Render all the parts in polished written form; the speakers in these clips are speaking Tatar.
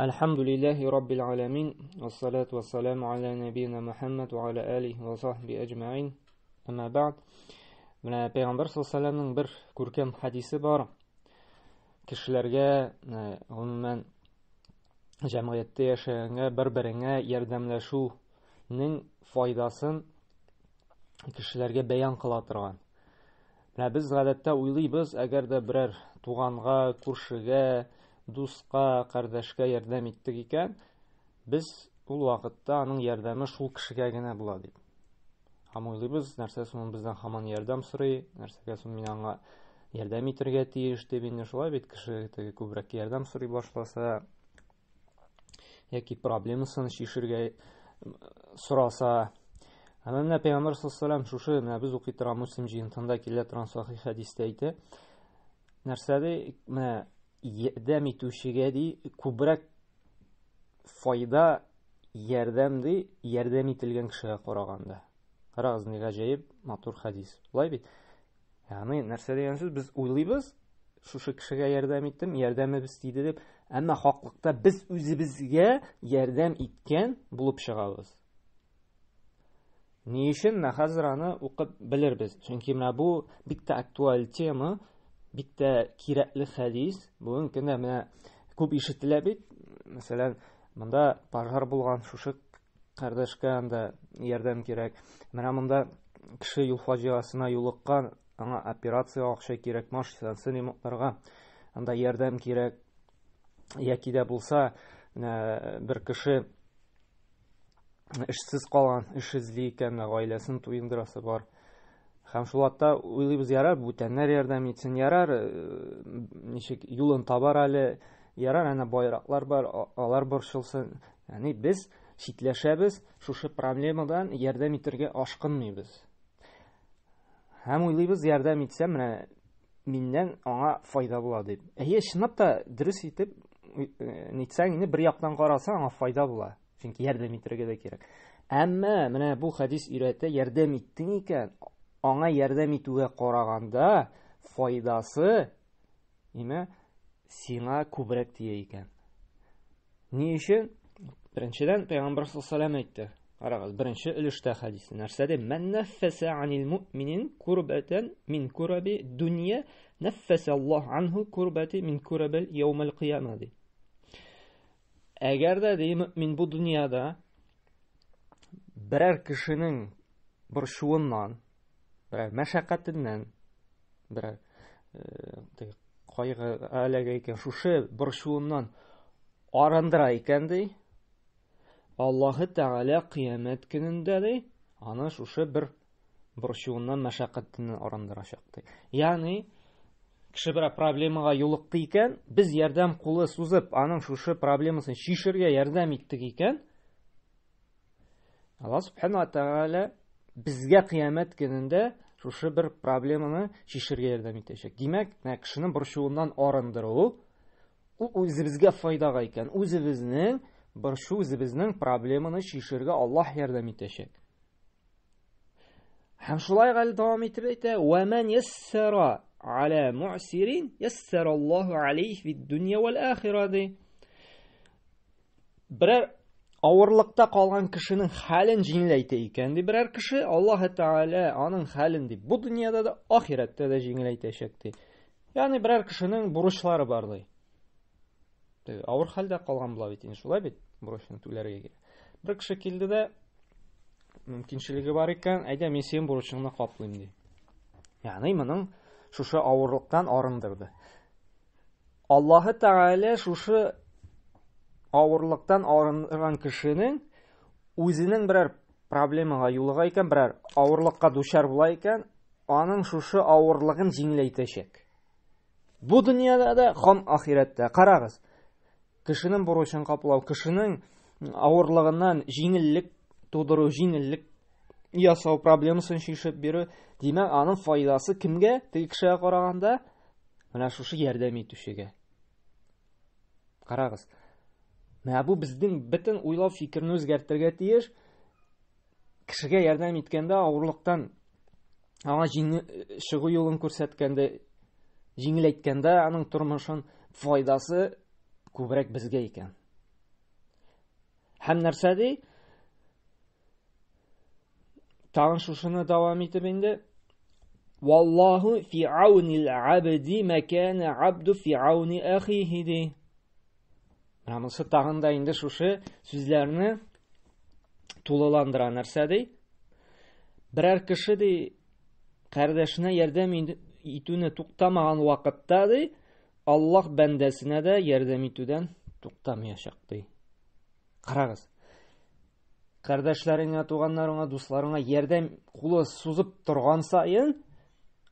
Әлхәмдүлилләһи раббил аламин, вассалату вассаламу аля нәбиина Мухаммад ва аля алихи ва сахби әҗмәин. Әмма бәгъд. Менә Пәйгамбәр саллаллаһу алейһи бер күркәм хәдисе бар. Кешеләргә, гомумән, җәмгыятьтә яшәгәнгә бер-береңә ярдәмләшүнең файдасын кешеләргә бәян кыла торган. Менә без гадәттә уйлыйбыз, әгәр дә берәр туганга, күршегә, дуска, кардәшкә ярдәм иттек икән, без ул вакытта аның ярдәме шул кешегә генә була дип. Һәм уйлыйбыз, нәрсә соң ул бездән һаман ярдәм сорый, нәрсәгә соң мин аңа ярдәм итәргә тиеш дип инде шулай бит кеше теге күбрәк ярдәм сорый башласа, яки проблемасын чишергә сораса. Әмма менә Пәйгамбәр саллаллаху алейһи шушы менә без укый торган Муслим җыентында килә торган сахих хәдистә әйтә. Нәрсә ди? Менә ярдәм итүчегә ди күбрәк файда, ярдәм ди, ярдәм ителгән кешегә караганда. Карагыз, ни гаҗәеп матур хәдис. Шулай бит? Ягъни нәрсә дигән сүз? Без уйлыйбыз, шушы кешегә ярдәм иттем, ярдәмебез тиде дип, әмма хаклыкта без үзебезгә ярдәм иткән булып чыгабыз. Ни өчен? Менә хәзер аны укып белербез. Чөнки менә бу бик тә актуаль тема, бик тә кирәкле хәдис. Бүгенге көндә менә күп ишетелә бит. Мәсәлән, монда пожар булган, шушы кардәшкә анда ярдәм кирәк. Менә монда кеше юл фаҗиасына юлыккан, аңа операция акча кирәк, машинасын ремонтларга анда ярдәм кирәк. Яки дә булса, бер кеше эшсез калган, эш эзли икән, гаиләсен туендырасы бар. Һәм шул вакытта уйлыйбыз, ярар, бүтәннәр ярдәм итсен, ярар, ничек юлын табар әле, ярар, әнә байраклар бар, алар борчылсын. Ягъни без читләшәбез, шушы проблемадан ярдәм итәргә ашкынмыйбыз. Һәм уйлыйбыз, ярдәм итсәм, менә миннән аңа файда була дип. Әйе, чынлап та дөрес итеп нитсәң, инде бер яктан карасаң, аңа файда була. Чөнки ярдәм итәргә дә кирәк. Әмма менә бу хәдис өйрәтә, ярдәм иттең икән, аңа ярдәм итүгә караганда файдасы ниме сиңа күбрәк тия икән. Ни өчен? Беренчедән, Пәйгамбәр саллаллаху алейһи әйтте. Карагыз, беренче өлештә хәдисне нәрсә ди? Мән наффаса анил муъминин курбатан мин кураби дөнья наффаса Аллаһ анху курбати мин курабил яумал кыяма ди. Әгәр дә ди мөмин бу дөньяда берәр кешенең борчуыннан, берәр мәшәкатеннән, берәр э, кайгы эләгә икән, шушы борчуыннан арындыра икән ди, Аллаһы Тәгалә кыямәт көнендә ди, аны шушы бер борчуыннан, мәшәкатеннән арындырачак ди. Ягъни кеше бер проблемага юлыкты икән, без ярдәм кулы сузып, аның шушы проблемасын чишергә ярдәм иттек икән, Аллаһ субхана ва тәгалә безгә кыямәт көнендә шушы бер проблеманы чишергә ярдәм итәчәк. Димәк, менә кешенең борчуыннан арындыру ул үзебезгә файдага икән. Үзебезнең борчу, үзебезнең проблеманы чишергә Аллаһ ярдәм итәчәк. Һәм шулай әле дәвам итеп әйтә: "Ва ман яссара аля муъсирин, яссара Аллаһу алейхи фид дөнья вал ахира" ди. Берәр авырлыкта калган кешенең хәлен җиңеләйтә икән ди берәр кеше, Аллаһ Тәгалә аның хәлен ди бу дөньяда да, ахирәттә дә җиңеләйтәчәк ди. Ягъни берәр кешенең бурычлары бар ди. Теге авыр хәлдә калган була бит инде, шулай бит, бурычны түләргә кирәк. Бер кеше килде дә, мөмкинчелеге бар икән, әйдә мин синең бурычыңны каплыйм ди. Ягъни моның шушы авырлыктан арындырды. Аллаһы Тәгалә шушы авырлыктан арындырган кешенең үзенең берәр проблемага юлыга икән, берәр авырлыкка дучар була икән, аның шушы авырлыгын җиңеләйтәчәк. Бу дөньяда да, һәм ахирәттә. Карагыз, кешенең бурычын каплау, кешенең авырлыгыннан җиңеллек тудыру, җиңеллек ясау, проблемасын чишеп бирү, димәк, аның файдасы кемгә? Теге кешегә караганда, менә шушы ярдәм итүчегә. Карагыз. Менә бу безнең бөтен уйлау фикерне үзгәртергә тиеш. Кешегә ярдәм иткәндә авырлыктан аңа җиңе чыгу юлын күрсәткәндә, җиңеләйткәндә аның тормышын файдасы күбрәк безгә икән. Һәм нәрсә ди? Тагын шушыны дәвам итеп инде. Валлаху фи аунил абди макана абду фи ауни ахихи ди. Менә монысы тагын да инде шушы сүзләрне тулыландыра нәрсә ди? Берәр кеше ди кардәшенә ярдәм итүне туктамаган вакытта ди, Аллаһ бәндәсенә дә ярдәм итүдән туктамаячак ди. Карагыз. Кардәшләреңә, туганнарыңа, дусларыңа ярдәм кулы сузып торган саен,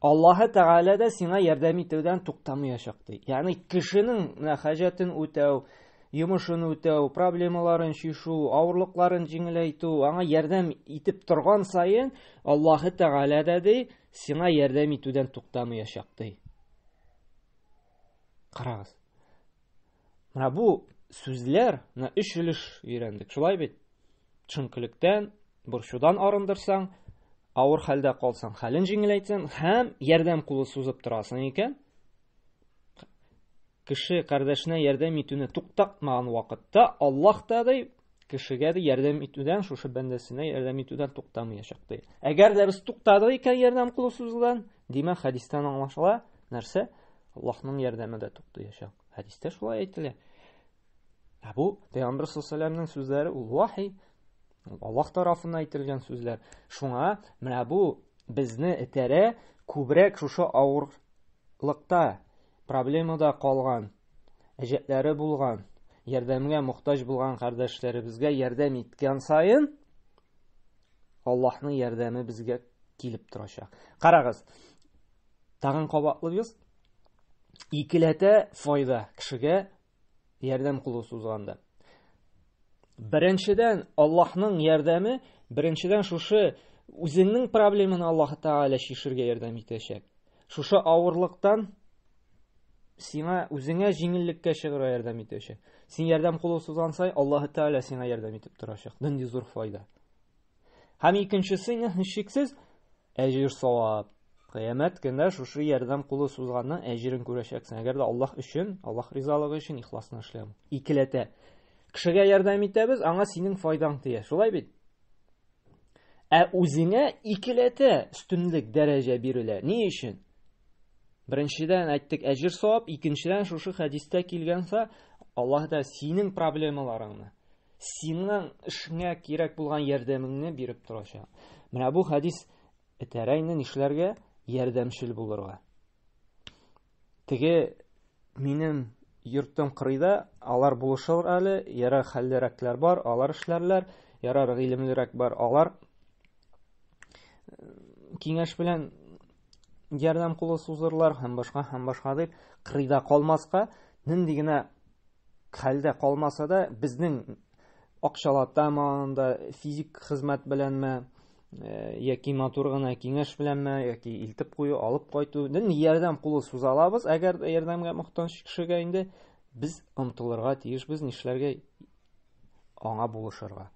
Аллаһы Тәгалә дә сиңа ярдәм итүдән туктамаячак ди. Ягъни кешенең менә хаҗәтен үтәү, йомышын үтәү, проблемаларын чишү, авырлыкларын җиңеләйтү, аңа ярдәм итеп торган саен Аллаһы Тәгалә дә ди, сиңа ярдәм итүдән туктамаячак ди. Карагыз. Менә бу сүзләр, менә өч өлеш өйрәндек. Шулай бит? Төшенкелектән, борчудан арындырсаң, авыр хәлдә калсаң, хәлен җиңеләйтсәң һәм ярдәм кулы сузып торасың икән, кеше кардәшенә ярдәм итүне туктатмаган вакытта Аллаһ та ди, кешегә дә ярдәм итүдән, шушы бәндәсенә ярдәм итүдән туктамаячак ди. Әгәр дә без туктадык икән ярдәм кулы сузудан, димәк, хәдистән аңлашыла, нәрсә? Аллаһның ярдәме дә туктаячак. Хәдистә шулай әйтелә. Ә бу Пәйгамбер саллаллаһу сүзләре ул вахи, Аллаһ тарафыннан әйтелгән сүзләр. Шуңа менә бу безне этәрә күбрәк шушы авырлыкта, проблемада калган, әҗәтләре булган, ярдәмгә мохтаҗ булган кардәшләребезгә ярдәм иткән саен Аллаһның ярдәме безгә килеп торачак. Карагыз, тагын кабатлыйбыз. Икеләтә файда кешегә ярдәм кулы сузганда. Беренчедән, Аллаһның ярдәме, беренчедән шушы үзеңнең проблеманы Аллаһ Тәгалә чишергә ярдәм итәчәк. Шушы авырлыктан сиңа үзеңә җиңеллеккә чыгарга ярдәм итәчәк. Син ярдәм кулы сузган сай, Аллаһ Тәгалә сиңа ярдәм итеп торачак. Нинди зур файда. Һәм икенчесе, һичшиксез, әҗер савап. Кыямәт көндә шушы ярдәм кулы сузганның әҗерен күрәчәксең. Әгәр дә Аллаһ өчен, Аллаһ ризалыгы өчен ихласын эшләү. Икеләтә. Кешегә ярдәм итәбез, аңа синең файдаң тия. Шулай бит? Ә үзеңә икеләтә өстенлек дәрәҗә бирелә. Ни өчен? Беренчедән әйттек әҗер савап, икенчедән шушы хәдистә килгәнсә, Аллаһ да синең проблемаларыңны, синең эшеңә кирәк булган ярдәмеңне биреп торачак. Менә бу хәдис этәрә инде нишләргә? Ярдәмчел булырга. Теге минем йортым кырыйда, алар булышыр әле, ярар хәллерәкләр бар, алар эшләрләр, ярар гыйлемлерәк бар, алар киңәш белән ярдәм кулы сузырлар һәм башка һәм башка дип кырыйда калмаска, нинди генә хәлдә калмаса да, безнең акчалата анда физик хезмәт беләнме, э, яки матур гына киңәш беләнме, яки илтеп кую, алып кайту, нинди ярдәм кулы суза алабыз, әгәр дә ярдәмгә мохтаҗ кешегә инде без омтылырга тиешбез, нишләргә? Аңа булышырга.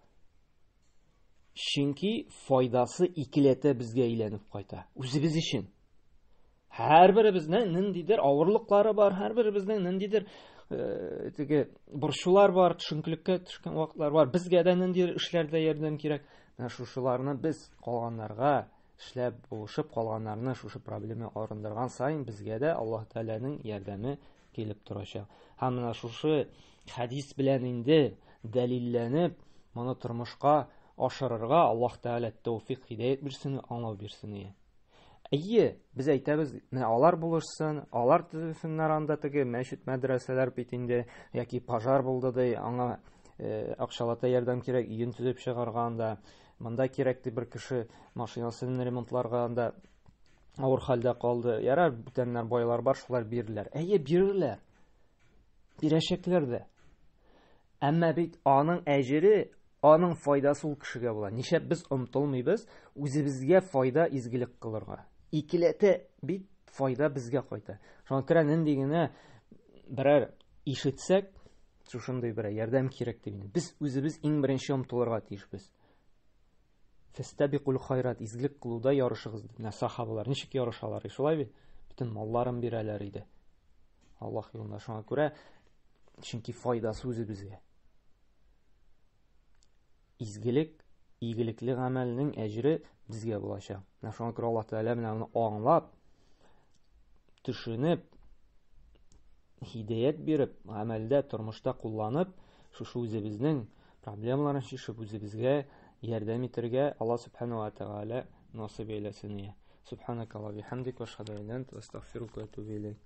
Чөнки файдасы икеләтә безгә әйләнеп кайта. Үзебез өчен. Һәрберебезнең ниндидер авырлыклары бар, һәрберебезнең ниндидер э, теге борчулар бар, төшенкелеккә төшкән вакытлар бар. Безгә дә ниндидер эшләрдә ярдәм кирәк. Менә шушыларны без калганнарга эшләп, булышып калганнарны шушы проблема арындырган саен безгә дә Аллаһ Тәгаләнең ярдәме килеп торачак. Һәм менә шушы хәдис белән инде дәлилләнеп, моны тормышка ашырырга Аллаһ Тәгалә тәүфик, һидәят бирсен, аңлау бирсен ие. Әйе, без әйтәбез, менә алар булышсын, алар төзесеннәр анда теге мәчет, мәдрәсәләр бит инде, яки пожар булды ди, аңа э, акчалата ярдәм кирәк, өен төзеп чыгарга анда, монда кирәк ди бер кеше машинасын ремонтларга анда авыр хәлдә калды. Ярар, бүтәннәр байлар бар, шулар бирерләр. Әйе, бирерләр. Бирәчәкләр дә. Әмма бит аның әҗере, аның файдасы ул кешегә була. Нишләп без омтылмыйбыз үзебезгә файда, изгелек кылырга? Икеләтә бит файда безгә кайта. Шуңа күрә нинди генә берәр ишетсәк, шушындый берәр ярдәм кирәк дип, без үзебез иң беренче омтылырга тиешбез. Фәстәбикул хайрат, изгелек кылуда ярышыгыз дип. Менә сахабалар ничек ярышалар, шулай бит? Бөтен малларын бирәләр иде. Аллаһ юлында. Шуңа күрә, чөнки файдасы үзебезгә. изгелек, игелекле гамәлнең әҗре безгә булачак. Менә шуңа күрә Аллаһ Тәгалә менә моны аңлап, төшенеп, һидәят биреп, гамәлдә, тормышта кулланып, шушы үзебезнең проблемаларын чишеп, үзебезгә ярдәм итәргә Аллаһ Субхану ва Тәгалә насыйп әйләсен. Субханакаллаһ бихамдик ва ашһаду ан ла илаһа илля анта астагфирука ва атубу илейк.